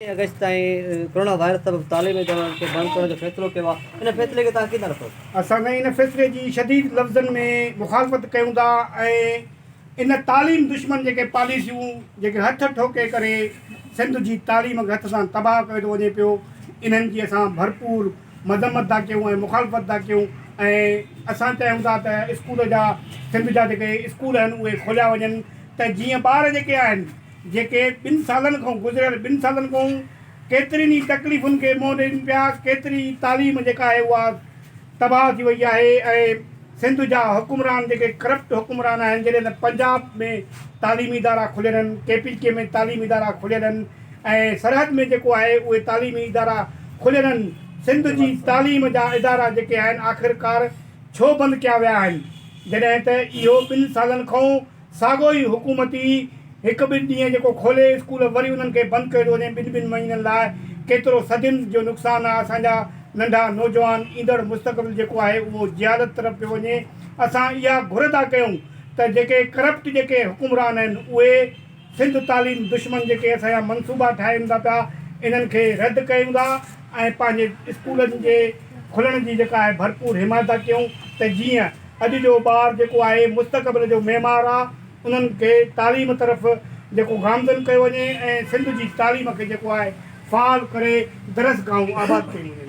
August تائين corona virus سبب تعليمي ادارن کي بند ڪرڻ جو فيصلو ڪيو آهي ان فيصلي کي توهان ڪيئن ٿا ڏسو؟ اسان ان فيصلي جي شديد لفظن ۾ مخالفت ڪيون ٿا ۽ ان تعليم دشمن جيڪي پاليسيون جيڪي هٿ ٺوڪي ڪري سنڌ جي تعليم کي هٿ سان تباهه ڪيو ٿو وڃي پيو انهن جي اسان ڀرپور مذمت ٿا ڪيون ۽ مخالفت ٿا ڪيون ۽ اسان چاهيون ٿا ته اسڪول جا سنڌ جا جيڪي اسڪول آهن اهي کوليا وڃن ته جيئن ٻار جيڪي آهن جيڪي ٻن سالن کان گذريل ٻن سالن کان ڪيترين ئي تڪليفن کي منهن ڏين پيا، ڪيتري ئي تعليم جيڪا آهي اها تباهه ٿي وئي آهي ۽ سنڌ جا حڪمران جيڪي ڪرپٽ حڪمران آهن جڏهن ته پنجاب ۾ تعليمي ادارا کليل آهن، ڪي پي ڪي ۾ تعليمي ادارا کليل آهن ۽ سرحد ۾ جيڪو آهي اهي تعليمي ادارا کليل آهن، سنڌ جي تعليم جا ادارا جيڪي آهن آخرڪار ڇو بند ڪيا ويا آهن جڏهن ته اهو ٻن سالن کان ساڳيو ئي حڪومتي هڪ ٻن ڏينهن جيڪو کولي اسڪول وري انهن کي بند ڪيو ٿو وڃي ٻن ٻن مهينن لاء ڪيترو صدين جو نقصان آهي اسان جا ننڍا نوجوان ايندڙ مستقبل جيڪو آهي اهو جهالت طرف پيو وڃي اسان اها گهر ٿا ڪيون ته جيڪي ڪرپٽ جيڪي حڪمران آهن اهي سنڌ تعليم دشمن جيڪي اسان جا منصوبا ٺاهين ٿا پيا انهن کي رد ڪيون ٿا ۽ پنهنجي اسڪولن جي کلڻ جي جيڪا آهي ڀرپور حمايت ٿا ڪيون ته جيئن اڄ جو ٻار جيڪو آهي مستقبل جو معمار آ انهن کي تعليم طرف جيڪو گامزن ڪيو وڃي ۽ سنڌ جي تعليم کي جيڪو آهي فعال ڪري درسگاهون آباد ڪيون وڃن.